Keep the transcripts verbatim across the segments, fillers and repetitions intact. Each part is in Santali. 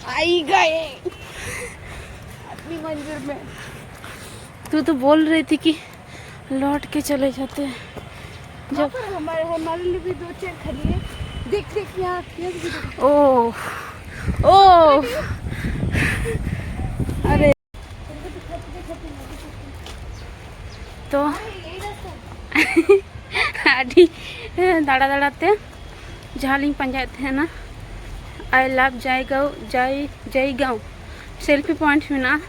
आई गए अपनी मंजिल में। तू तो बोल रही थी कि लौट के चले जाते हैं। जब पर हमारे, हमारे लिए भी दो चेयर खाली है। देख, देख, यहाँ, यहाँ भी देख। ओ, ओ। अरे। तो ᱟᱹᱰᱤ ᱫᱟᱬᱟ ᱫᱟᱬᱟ ᱛᱮ ᱡᱟᱦᱟᱸ ᱞᱤᱧ ᱯᱟᱸᱡᱟᱭᱮᱫ ᱛᱟᱦᱮᱱᱟ, I love ᱡᱟᱭᱜᱟᱣ, ᱡᱟᱭ, ᱡᱟᱭᱜᱟᱣ selfie point ᱢᱮᱱᱟᱜᱼᱟ᱾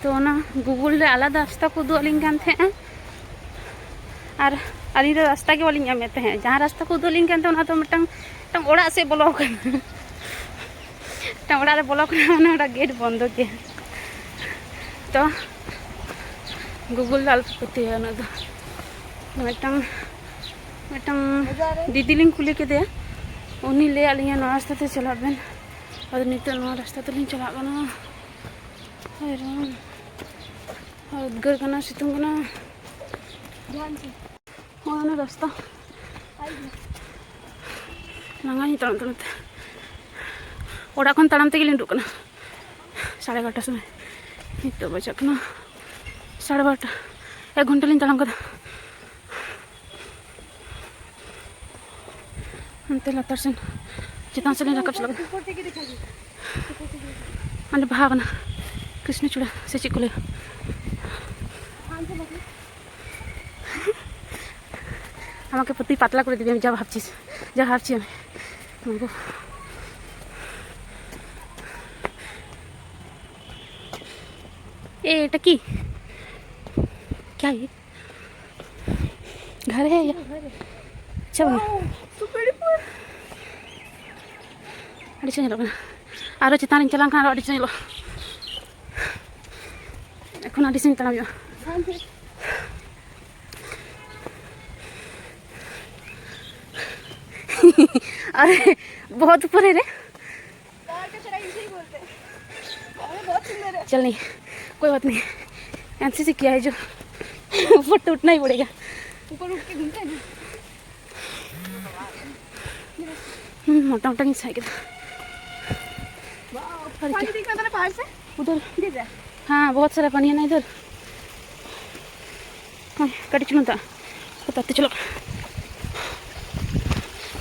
ᱛᱚ ᱚᱱᱟ Google ᱨᱮ ᱟᱞᱟᱫᱟ ᱨᱟᱥᱛᱟ ᱠᱚ ᱩᱫᱩᱜ ᱟᱹᱞᱤᱧ ᱠᱟᱱ ᱛᱟᱦᱮᱸᱜᱼᱟ, ᱟᱨ ᱟᱹᱞᱤᱧ ᱫᱚ ᱨᱟᱥᱛᱟ ᱜᱮ ᱵᱟᱹᱞᱤᱧ ᱧᱟᱢᱮᱫ ᱛᱟᱦᱮᱸᱫ᱾ ᱡᱟᱦᱟᱸ ᱨᱟᱥᱛᱟ ᱠᱚ ᱩᱫᱩᱜ ᱟᱹᱞᱤᱧ ᱠᱟᱱ ᱛᱟᱦᱮᱸᱫ, ᱚᱱᱟ ᱫᱚ ᱢᱤᱫᱴᱟᱝ, ᱢᱤᱫᱴᱟᱝ ᱚᱲᱟᱜ ᱥᱮᱫ ᱵᱚᱞᱚ ᱟᱠᱟᱱᱟ᱾ ᱢᱤᱫᱴᱟᱝ ᱚᱲᱟᱜ ᱨᱮ ᱵᱚᱞᱚ ᱠᱟᱱᱟ, ᱢᱟᱱᱮ ᱚᱱᱟ ᱜᱮᱴ ᱵᱚᱱᱫᱚ ᱜᱮᱭᱟ᱾ ᱛᱚ Google ᱫᱚ ᱟᱞᱚᱯᱮ ᱯᱟᱹᱛᱭᱟᱹᱣᱟ ᱩᱱᱟᱹᱜ ᱫᱚ᱾ ᱢᱤᱫᱴᱟᱝ, ᱢᱤᱫᱴᱟᱝ ᱫᱤᱫᱤ ᱞᱤᱧ ᱠᱩᱞᱤ ᱠᱮᱫᱮᱭᱟ, ᱩᱱᱤ ᱞᱟᱹᱭᱟᱫ ᱞᱤᱧᱟ, "ᱱᱚᱣᱟ ᱨᱟᱥᱛᱟ ᱛᱮ ᱪᱟᱞᱟᱜ ᱵᱮᱱ᱾" ᱟᱫᱚ ᱱᱤᱛᱚᱜ ᱱᱚᱣᱟ ᱨᱟᱥᱛᱟ ᱛᱮᱞᱤᱧ ᱪᱟᱞᱟᱜ ᱠᱟᱱᱟ᱾ ᱦᱟᱭ ᱨᱟᱢ, ᱟᱨ ᱩᱫᱽᱜᱟᱹᱨ ᱠᱟᱱᱟ, ᱥᱤᱛᱩᱝ ᱠᱟᱱᱟ᱾ ᱱᱚᱜᱼᱚᱭ ᱚᱱᱟ ᱨᱟᱥᱛᱟ᱾ ᱞᱟᱸᱜᱟᱧ ᱛᱟᱲᱟᱢ ᱛᱟᱲᱟᱢ ᱛᱮ᱾ ᱚᱲᱟᱜ ᱠᱷᱚᱱ ᱛᱟᱲᱟᱢ ᱛᱮᱜᱮ ᱞᱤᱧ ᱩᱰᱩᱠ ᱠᱟᱱᱟ ᱥᱟᱲᱮ ᱮᱜᱟᱨᱚᱴᱟ ᱥᱚᱢᱚᱭ᱾ ᱱᱤᱛᱚᱜ ᱵᱟᱡᱟᱜ ᱠᱟᱱᱟ ᱥᱟᱲᱮ ᱵᱟᱨᱚᱴᱟ᱾ ᱮᱠ ᱜᱷᱚᱱᱴᱟ ᱞᱤᱧ ᱛᱟᱲᱟᱢ ᱠᱟᱫᱟ᱾ ᱚᱱᱛᱮ ᱞᱟᱛᱟᱨ ᱥᱮᱱ, ᱪᱮᱛᱟᱱ ᱥᱮᱱ ᱞᱤᱧ ᱨᱟᱠᱟᱵ ᱪᱟᱞᱟᱜ ᱠᱟᱱᱟ᱾ ᱚᱸᱰᱮ ᱵᱟᱦᱟ ᱠᱟᱱᱟ, ᱠᱨᱤᱥᱱᱚ ᱪᱩᱲᱟ ᱥᱮ ᱪᱮᱫ ᱠᱚ ᱞᱟᱹᱭᱟ᱾ আমাকে প্রতি পাতলা করে দিবি, আমি যা ভাবছিস, যা ভাবছি আমি। মাগো। এ, এটা কি? क्या है? घर है या? अच्छा बना। ᱟᱹᱰᱤ ᱪᱮᱦᱨᱟ ᱧᱮᱞᱚᱜ ᱠᱟᱱᱟ᱾ ᱟᱨᱚ ᱪᱮᱛᱟᱱ ᱨᱤᱧ ᱪᱟᱞᱟᱣ ᱞᱮᱱᱠᱷᱟᱱ ᱟᱨᱚ ᱟᱹᱰᱤ ᱪᱮᱦᱨᱟ ᱧᱮᱞᱚᱜᱼᱟ᱾ ᱮᱠᱷᱚᱱ ᱟᱹᱰᱤ ᱥᱟᱺᱜᱤᱧ ᱛᱟᱲᱟᱢ ᱦᱩᱭᱩᱜᱼᱟ᱾ अरे, बहुत ऊपर है रे। पहाड़ का चढ़ाई इसे ही बोलते हैं। अरे, बहुत सुंदर है। चल नहीं, कोई बात नहीं। एनसीसी किया है जो, ऊपर तो उठना ही पड़ेगा। ऊपर उठ के घूमते हैं ना। ᱦᱩᱸ, ᱢᱚᱴᱟ ᱢᱚᱴᱟ ᱜᱤᱧ ᱥᱟᱵ ᱠᱮᱫᱟ᱾ पानी दिख रहा था ना बाहर से? उधर। दिख रहा है। हाँ, बहुत सारा पानी है ना इधर। हाँ, कटी चुनता। बताते चलो।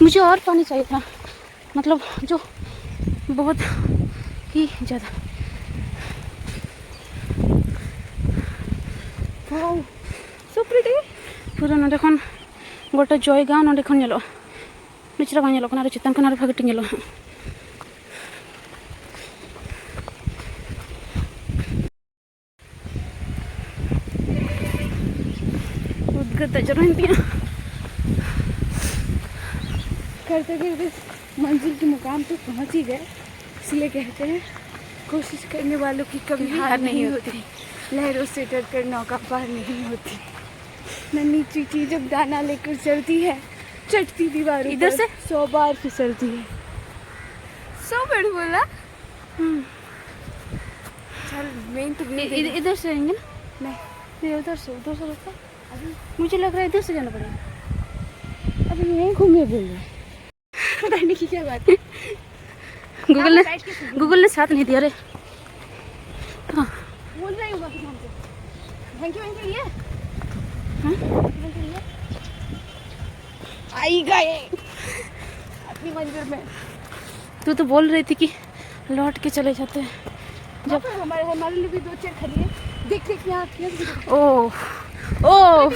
मुझे और पानी चाहिए था, मतलब जो बहुत ही ज़्यादा। Wow, so pretty. ᱯᱩᱨᱟᱹ ᱱᱚᱸᱰᱮ ᱠᱷᱚᱱ ᱜᱚᱴᱟ ᱡᱚᱭᱜᱟᱸᱣ ᱱᱚᱸᱰᱮ ᱠᱷᱚᱱ ᱧᱮᱞᱚᱜᱼᱟ᱾ ᱱᱤᱪᱲᱟ ᱵᱟᱝ ᱧᱮᱞᱚᱜ ᱠᱟᱱᱟ, ᱟᱨᱚ ᱪᱮᱛᱟᱱ ᱠᱷᱚᱱ ᱟᱨᱚ ᱵᱷᱟᱜᱮ ᱴᱷᱤᱠ ᱧᱮᱞᱚᱜᱼᱟ ᱦᱟᱸᱜ᱾ ᱩᱫᱽᱜᱟᱹᱨ ᱫᱟᱜ ᱡᱚᱨᱚᱭᱮᱱ ᱛᱤᱧᱟ᱾ करते करते मंजिल के मुकाम तक पहुंच ही गए, इसलिए कहते हैं कोशिश करने वालों की कभी हार नहीं होती, लहरों से डरकर नौका पार नहीं होती। नन्ही चींटी जब दाना लेकर चलती है, चटती दीवारों इधर पर से? सौ बार फिसलती है। सौ बार बोला। हम्म। चल, मैं तो नहीं इ-, इ-, देखा। इधर से आएंगे ना? नहीं। ये उधर से, उधर से रास्ता। अभी मुझे लग रहा है इधर से जाना पड़ेगा। अभी यहीं घूमे बोल रहे हैं। पता नहीं कि क्या बात है। गूगल ने, साइड के गूगल ने साथ नहीं दिया रे। हाँ। बोल रही हूँ अभी ढंग से। ढंग से, ढंग से ये। हाँ? ढंग से ये। आई गए अपनी मंजिल में। तू तो बोल रही थी कि लौट के चले जाते हैं। जब हमारे, हमारे लिए भी दो चेयर खड़ी है। देख, देख, यहाँ, यहाँ। ओ, ओ,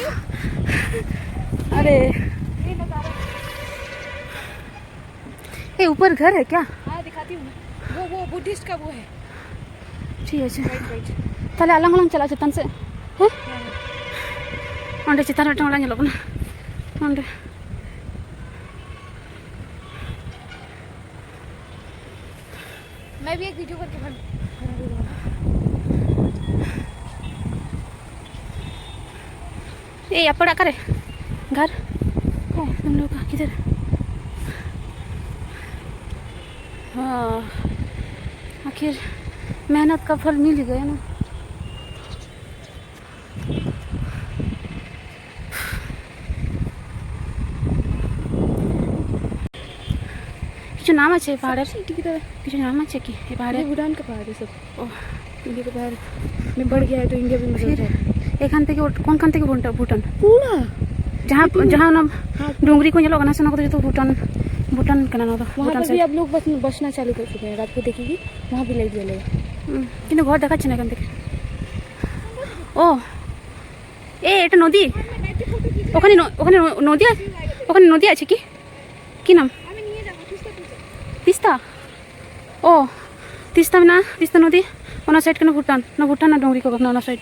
अरे। ये नज़ारा। ये ऊपर घर है क्या? हाँ, दिखाती हूँ। वो, वो बुद्धिस्ट का वो है। ठीक है। Right, right। ᱛᱟᱦᱞᱮ ᱟᱞᱟᱝ ᱦᱚᱸᱞᱟᱝ ᱪᱟᱞᱟᱜᱼᱟ ᱪᱮᱛᱟᱱ ᱥᱮᱫ᱾ ᱦᱮᱸ? ᱚᱸᱰᱮ ᱪᱮᱛᱟᱱ ᱨᱮ ᱢᱤᱫᱴᱟᱝ ᱚᱲᱟᱜ ᱧᱮᱞᱚᱜ ᱠᱟᱱᱟ᱾ ᱚᱸᱰᱮ᱾ मैं भी एक वीडियो करके बन- ए, आप पड़ा करे घर। कौन? तुम लोग का किधर? हाँ, आखिर मेहनत का फल मिल ही गया ना। কিছু नाम अच्छे पहाड़ है? ठीक है। কিছু নাম আছে কি এই পাহাড়ে? ये भूटान का पहाड़ है सब। ओह। इंडिया का पहाड़ में पड़ गया है तो इंडिया भी में फिर जाता है। এখান থেকে ওঠ-, কোনখান থেকে ভুটা-, ভুটান? पूरा। जहाँ, इतनी जहाँ ना हाँ। डोंगरी को ये लोग ना सुना को तो भूटान, भूटान का ना तो वहाँ भूटान पर भी साइड। आप लोग बस बसना चालू कर चुके हैं। रात को देखेंगे, वहाँ भी लाइट जलेगा। হুম, কিন্তু ঘর দেখাচ্ছে না এখান থেকে। ও, এ, এটা নদী। ওখানে ন-, ওখানে ন-, নদী আছে, ওখানে নদী আছে কি? কি নাম? তিস্তা। ও, তিস্তা না, তিস্তা নদী। ওনার সাইড কেন ভুটান না, ভুটান না ডোংরি কো না, ওনার সাইড।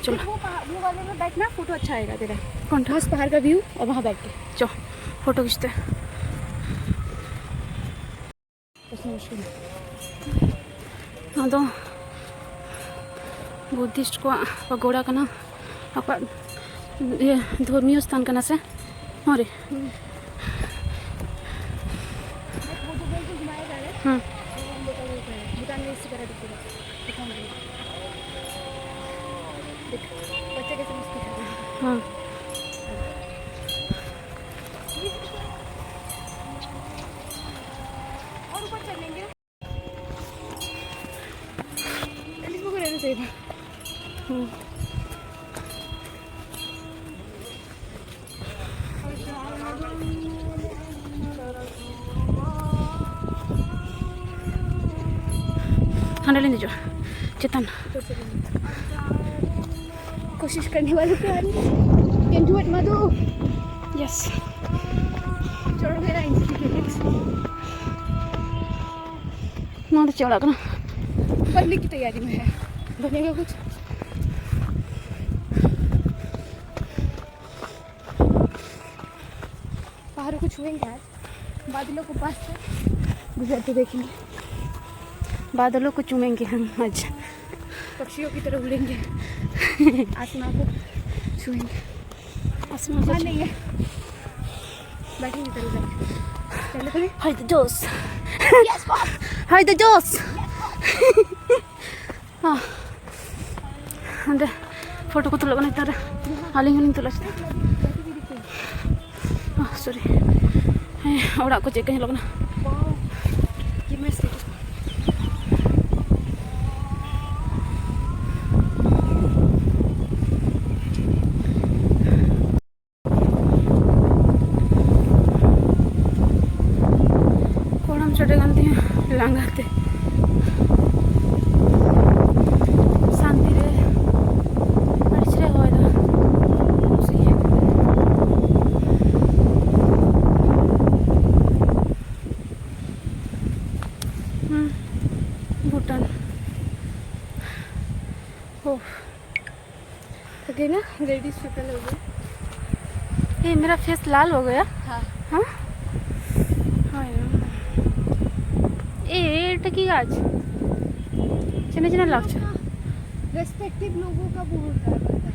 চলো। वो पहा-, वो वाले में बैठना, फोटो अच्छा आएगा तेरा। কোনটা? मस्त पहाड़ का व्यू और वहाँ बैठ के। চ, ফটো খিচতে। ᱱᱚᱣᱟ ᱫᱚ ᱵᱩᱫᱽᱫᱷᱤᱥᱴ ᱠᱚᱣᱟᱜ ᱯᱟᱜᱳᱲᱟ ᱠᱟᱱᱟ, ᱟᱠᱚᱣᱟᱜ ᱤᱭᱟᱹ ᱫᱷᱚᱨᱢᱤᱭᱚ ᱥᱛᱷᱟᱱ ᱠᱟᱱᱟ ᱥᱮ? ᱦᱚᱸ ᱨᱮ᱾ ᱦᱮᱸ᱾ भूटान में इसी तरह दिखेगा। दिखाऊंगी। देख, बच्चे कैसे मस्ती कर रहे हैं। हाँ। और ऊपर चढ़ेंगे। खाली इसको रहना चाहिए था। हम्म। ᱦᱟᱸᱰᱮ ᱞᱤᱧ ᱫᱮᱡᱚᱜᱼᱟ, ᱪᱮᱛᱟᱱ᱾ कोशिश करने वालों को आने। Can do it, Madhu. Yes. चढ़ गया इंस्टिट्यूट। ᱱᱚᱣᱟ ᱫᱚ ᱪᱮᱫ ᱚᱲᱟᱜ ᱠᱟᱱᱟ? बनने की तैयारी में है। बनेगा कुछ। पहाड़ों को छुएंगे आज। बादलों को पास से गुजरते देखेंगे। बादलों को चूमेंगे हम आज। पक्षियों की तरह उड़ेंगे। आसमां को छुएंगे। आसमां को हाँ, छू- नहीं है। बैठेंगे इधर उधर। चलो तो। हाय द जोस। Yes boss. हाय द जोस। हाँ। ᱚᱸᱰᱮ ᱯᱷᱳᱴᱳ ᱠᱚ ᱛᱩᱞᱟᱹᱜ ᱠᱟᱱᱟ ᱱᱮᱛᱟᱨ᱾ ᱟᱹᱞᱤᱧ ᱦᱚᱸᱞᱤᱧ ᱛᱩᱞᱟᱹᱜ ᱠᱟᱱᱟ᱾ ᱥᱚᱨᱤ᱾ ᱦᱮᱸ, ᱚᱲᱟᱜ ᱠᱚ ᱪᱮᱫ ᱞᱮᱠᱟ ᱧᱮᱞᱚᱜ ᱠᱟᱱᱟ᱾ ᱞᱟᱸᱜᱟ ᱛᱮ᱾ ᱥᱟᱱᱛᱤ ᱨᱮ ᱟᱹᱰᱤ ᱪᱮᱦᱨᱟ ᱦᱚᱭ ᱫᱟ᱾ ᱠᱩᱥᱤ ᱜᱮ᱾ ᱦᱩᱸ, ᱵᱷᱩᱴᱟᱱ᱾ ᱳᱦ, थके ना, लेडीज शक्ल हो गई। ए, मेरा फेस लाल हो गया। हाँ। हाँ? हाँ यार। ए, এটা কি গাছ? চেনা চেনা লাগছে। रेस्पेक्टिव लोगों का बहुत डर लगता है।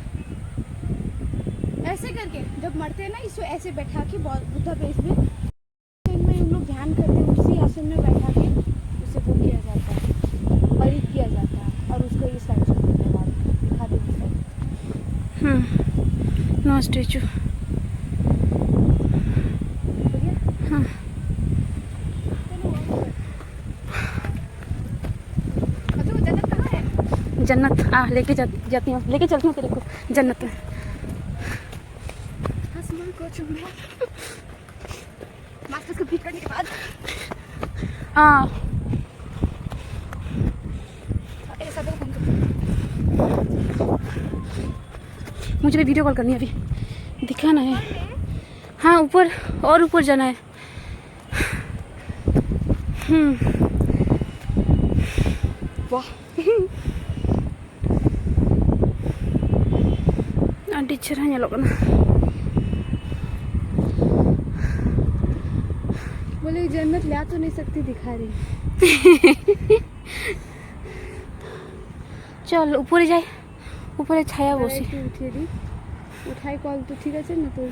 ऐसे करके जब मरते हैं ना, इसको ऐसे बैठा के बौ-, बुद्धा पेज में, में हम लोग ध्यान करते हैं, उसी आसन में बैठा के उसे वो किया जाता है, बलि किया जाता है और उसको ये स्टैचू दिखा देते हैं। हम्म, नवा स्टैचू। बढ़िया। हाँ। चलो, और अच्छा, वो जन्नत कहाँ है? जन्नत, आ, लेके जा, जाती हूँ, लेके चलती हूँ तेरे को जन्नत में। आसमान को चूमो। मास्टर्स कंप्लीट करने के बाद। हाँ। ऐसा तो हम मुझे भी वीडियो कॉल करनी है अभी, दिखाना है। हाँ, ऊपर और ऊपर जाना है। हम्म। वाह। ᱟᱹᱰᱤ ᱪᱮᱦᱨᱟ ᱧᱮᱞᱚᱜ ᱠᱟᱱᱟ᱾ बोले जन्नत ला तो नहीं सकती, दिखा रही। चल ऊपर जाए, ऊपर छाया बसी। उठिए दी, उठाई कॉल तो ठीक है ना तो।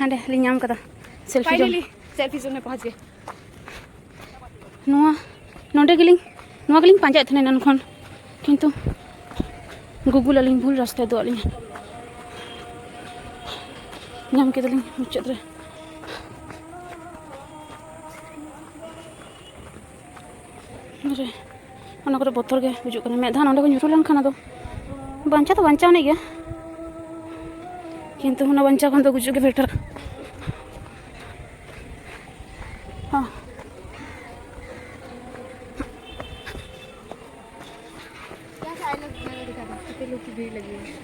ᱦᱟᱸᱰᱮ ᱞᱤᱧ ᱧᱟᱢ ᱠᱟᱫᱟ ᱥᱮᱞᱯᱷᱤ ᱡᱚᱱ᱾ फाइनली सेल्फी जोन में पहुंच गए। ᱱᱚᱣᱟ, ᱱᱚᱰᱮ ᱜᱮᱞᱤᱧ, ᱱᱚᱣᱟ ᱜᱮᱞᱤᱧ ᱯᱟᱸᱡᱟᱭᱮᱫ ᱛᱟᱦᱮᱱᱟ ᱮᱱᱟᱱ ᱠᱷᱚᱱ, ᱠᱤᱱᱛᱩ ᱜᱩᱜᱩᱞ ᱟᱹᱞᱤᱧ ᱵᱷᱩᱞ ᱨᱟᱥᱛᱟᱭ ᱩᱫᱩᱜ ᱟᱹᱞᱤᱧᱟ᱾ ᱧᱟᱢ ᱠᱮᱫᱟᱞᱤᱧ ᱢᱩᱪᱟᱹᱫ ᱨᱮ᱾ ᱟᱨᱮ, ᱚᱱᱟ ᱠᱚᱨᱮ ᱵᱚᱛᱚᱨ ᱜᱮ ᱵᱩᱡᱩᱜ ᱠᱟᱱᱟ᱾ ᱢᱮᱫ ᱫᱷᱟᱣ ᱱᱚᱸᱰᱮ ᱠᱚ ᱧᱩᱨᱩ ᱞᱮᱱᱠᱷᱟᱱ ᱟᱫᱚ ᱵᱟᱧᱪᱟᱣ ᱫᱚ ᱵᱟᱧᱪᱟᱣ ᱟᱹᱱᱤᱡ ᱜᱮᱭᱟ, ᱠᱤᱱᱛᱩ ᱚᱱᱟ ᱵᱟᱧᱪᱟᱣ ᱠᱷᱚᱱ ᱫᱚ ᱜᱩᱡᱩᱜ ᱜᱮ ᱵᱮᱴᱟᱨ᱾ ᱦᱚᱸ᱾ लोग की भीड़ लगी है।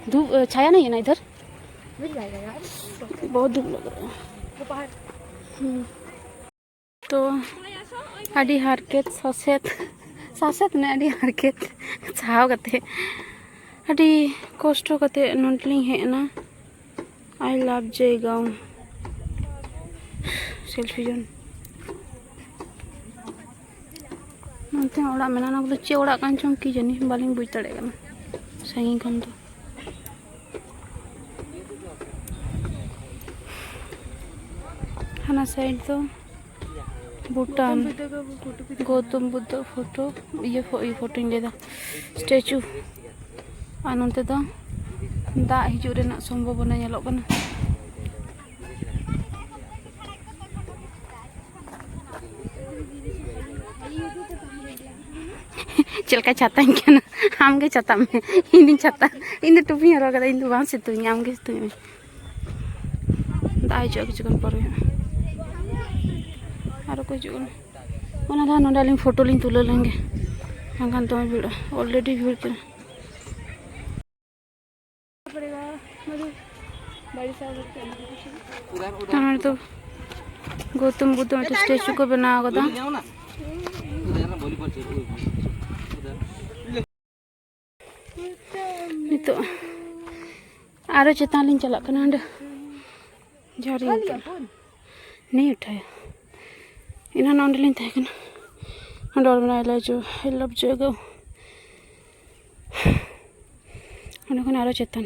धूप, अ, छाया नहीं है ना इधर? मिल जाएगा यार। बहुत धूप लग रहा है। वो बाहर। हम्म। ᱛᱚ, ᱟᱹᱰᱤ ᱦᱟᱨᱠᱮᱛ ᱥᱟᱥᱮᱛ, ᱥᱟᱥᱮᱛ ᱢᱟᱱᱮ ᱟᱹᱰᱤ ᱦᱟᱨᱠᱮᱛ ᱥᱟᱦᱟᱣ ᱠᱟᱛᱮ, ᱟᱹᱰᱤ ᱠᱚᱥᱴᱚ ᱠᱟᱛᱮ ᱱᱚᱸᱰᱮ ᱞᱤᱧ ᱦᱮᱡ ᱮᱱᱟ᱾ I love ᱡᱚᱭᱜᱟᱸᱣ selfie zone. ᱱᱚᱱᱛᱮ ᱦᱚᱸ ᱚᱲᱟᱜ ᱢᱮᱱᱟᱜᱼᱟ᱾ ᱚᱱᱟ ᱠᱚᱫᱚ ᱪᱮᱫ ᱚᱲᱟᱜ ᱠᱟᱱ ᱪᱚᱝ ᱠᱤ ᱡᱟᱹᱱᱤ, ᱵᱟᱹᱞᱤᱧ ᱵᱩᱡᱽ ᱫᱟᱲᱮᱭᱟᱜ ᱠᱟᱱᱟ ᱥᱟᱺᱜᱤᱧ ᱠᱷᱚᱱ ᱫᱚ᱾ ᱦᱟᱱᱟ side ᱫᱚ ᱵᱷᱩᱴᱟᱱ᱾ ᱜᱳᱛᱚᱢ ᱵᱩᱫᱽᱫᱷᱚ ᱯᱷᱳᱴᱳ, ᱤᱭᱟᱹ ᱯᱷᱳ-, ᱤᱭᱟᱹ ᱯᱷᱳᱴᱳᱧ ᱞᱟᱹᱭᱫᱟ, statue. ᱟᱨ ᱱᱚᱱᱛᱮ ᱫᱚ ᱫᱟᱜ ᱦᱤᱡᱩᱜ ᱨᱮᱱᱟᱜ ᱥᱚᱢᱵᱷᱚᱵᱚᱱᱟ ᱧᱮᱞᱚᱜ ᱠᱟᱱᱟ᱾ ᱪᱮᱫ ᱞᱮᱠᱟ ᱪᱷᱟᱛᱟᱧ ᱠᱟᱱᱟ? ᱟᱢ ᱜᱮ ᱪᱷᱟᱛᱟᱜ ᱢᱮ, ᱤᱧ ᱫᱩᱧ ᱪᱷᱟᱛᱟ, ᱤᱧ ᱫᱚ ᱴᱩᱯᱤᱧ ᱦᱚᱨᱚᱜ ᱠᱟᱫᱟ, ᱤᱧ ᱫᱚ ᱵᱟᱝ ᱥᱤᱛᱩᱝᱤᱧᱟ, ᱟᱢ ᱜᱮ ᱥᱤᱛᱩᱝ ᱢᱮ᱾ ᱫᱟᱜ ᱦᱤᱡᱩᱜᱼᱟ ᱠᱤᱪᱷᱩ ᱠᱷᱚᱱ ᱯᱚᱨᱮ ᱦᱟᱸᱜ᱾ ᱟᱨᱚ ᱠᱚ ᱦᱤᱡᱩᱜ ᱠᱟᱱᱟ᱾ ᱚᱱᱟ ᱫᱚ ᱱᱚᱰᱮ ᱟᱹᱞᱤᱧ ᱯᱷᱳᱴᱳ ᱞᱤᱧ ᱛᱩᱞᱟᱹᱣ ᱞᱮᱱ ᱜᱮ, ᱵᱟᱝᱠᱷᱟᱱ ᱫᱚᱢᱮ ᱵᱷᱤᱲᱚᱜᱼᱟ, already ᱵᱷᱤᱲ ᱠᱟᱱᱟ᱾ ᱟᱨ ᱱᱚᱰᱮ ᱫᱚ ᱜᱳᱛᱚᱢ ᱵᱩᱫᱽᱫᱷᱚ ᱢᱤᱫᱴᱮᱱ statue ᱠᱚ ᱵᱮᱱᱟᱣ ᱠᱟᱫᱟ᱾ ᱱᱤᱛᱚᱜ ᱟᱨᱚ ᱪᱮᱛᱟᱱ ᱞᱤᱧ ᱪᱟᱞᱟᱜ ᱠᱟᱱᱟ᱾ ᱚᱸᱰᱮ ᱡᱷᱟᱹᱞ ᱧᱮᱞ ᱠᱟᱱᱟ᱾ ᱱᱤᱭᱟᱹ ᱴᱷᱟᱭ ᱮᱱᱟᱱ ᱚᱸᱰᱮ ᱞᱤᱧ ᱛᱟᱦᱮᱸ ᱠᱟᱱᱟ᱾ ᱚᱸᱰᱮ ᱚᱞ ᱢᱮᱱᱟᱜᱼᱟ, I love ᱡᱚᱭᱜᱟᱸᱣ, I love ᱡᱚᱭᱜᱟᱸᱣ᱾ ᱚᱸᱰᱮ ᱠᱷᱚᱱ ᱟᱨᱚ ᱪᱮᱛᱟᱱ᱾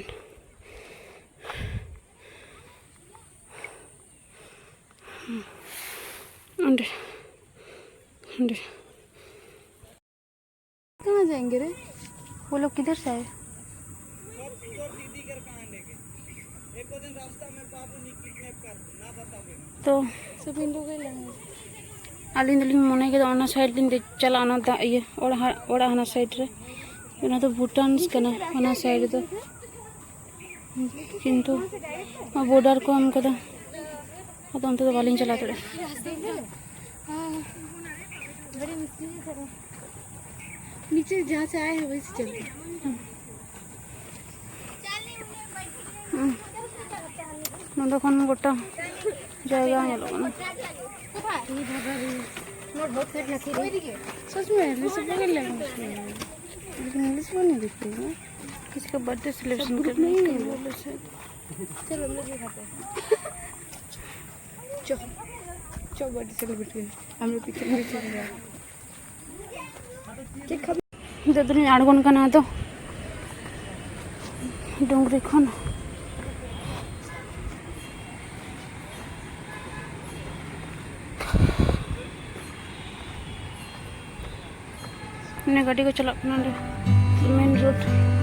ᱚᱸᱰᱮ, ᱚᱸᱰᱮ᱾ कहाँ जाएंगे रे? वो लोग किधर से आए? तो सब इन लोग ही लेंगे। ᱟᱹᱞᱤᱧ ᱫᱚᱞᱤᱧ ᱢᱚᱱᱮ ᱠᱮᱫᱟ ᱚᱱᱟ side ᱞᱤᱧ ᱫᱮᱡ ᱪᱟᱞᱟᱜᱼᱟ, ᱚᱱᱟ ᱫᱟᱜ ᱤᱭᱟᱹ ᱚᱲᱟᱜ, ᱚᱲᱟᱜ ᱦᱟᱱᱟ side ᱨᱮ᱾ ᱚᱱᱟ ᱫᱚ ᱵᱷᱩᱴᱟᱱ ᱠᱟᱱᱟ, ᱚᱱᱟ side ᱫᱚ᱾ ᱠᱤᱱᱛᱩ border ᱠᱚ ᱮᱢ ᱠᱟᱫᱟ, ᱟᱫᱚ ᱚᱱᱛᱮ ᱫᱚ ᱵᱟᱹᱞᱤᱧ ᱪᱟᱞᱟᱣ ᱫᱟᱲᱮᱭᱟᱜᱼᱟ᱾ नीचे जहाँ से आए हैं वहीं से चलते हैं। ᱱᱚᱰᱮ ᱠᱷᱚᱱ ᱜᱚᱴᱟ ᱡᱟᱭᱜᱟ ᱧᱮᱞᱚᱜ ᱠᱟᱱᱟ᱾ ये भगा रही है। सच में, ये सब बगल लगा है। लेकिन इंग्लिश में नहीं दिख रही है। किसी का बर्थडे सेलिब्रेशन करने के लिए बोले शायद। चलो, हम लोग भी खाते हैं। चलो, चलो, बर्थडे सेलिब्रेट करें। हम लोग पीछे, पीछे चल रहे हैं। ᱱᱤᱛᱚᱜ ᱫᱚᱞᱤᱧ ᱟᱬᱜᱚᱱ ᱠᱟᱱᱟ ᱟᱫᱚ ᱰᱩᱝᱨᱤ ᱠᱷᱚᱱ᱾ ᱚᱱᱮ ᱜᱟᱹᱰᱤ ᱠᱚ ᱪᱟᱞᱟᱜ ᱠᱟᱱᱟ ᱚᱸᱰᱮ, ᱢᱮᱱ ᱨᱳᱰ᱾